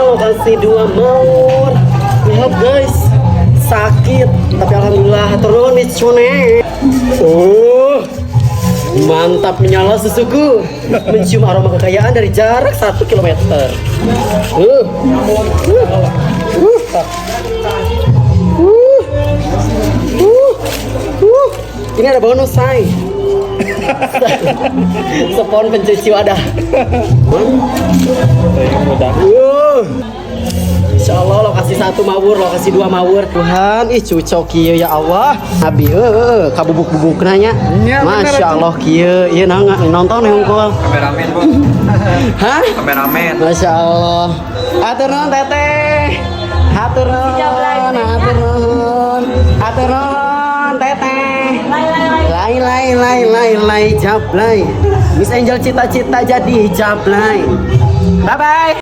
Lokasi dua mawar. Lihat, guys, sakit. Tapi alhamdulillah, hatur nuhun, Miss Cune. Oh, mantap menyala susuku. Mencium aroma kekayaan dari jarak 1 kilometer. Ini ada bonus, say. Spon pencuci wadah. Udah. Insya Allah lokasi satu mawur, lokasi dua mawur. Tuhan, ih, cucok kieu, ya Allah. Abi, kabubuk-bubuk nanya. Iya, bener. Masya Allah kieu, ieu nangga nonton yang unggul. Kameramen, Bu. Hah? Kameramen. Masya Allah. Hatur nuhun, Teteh. Hatur nuhun, hatur nuhun. Hatur nuhun, Teteh. Lai lai lai lai lai jablay. Miss Angel cita-cita jadi jablay. Bye bye.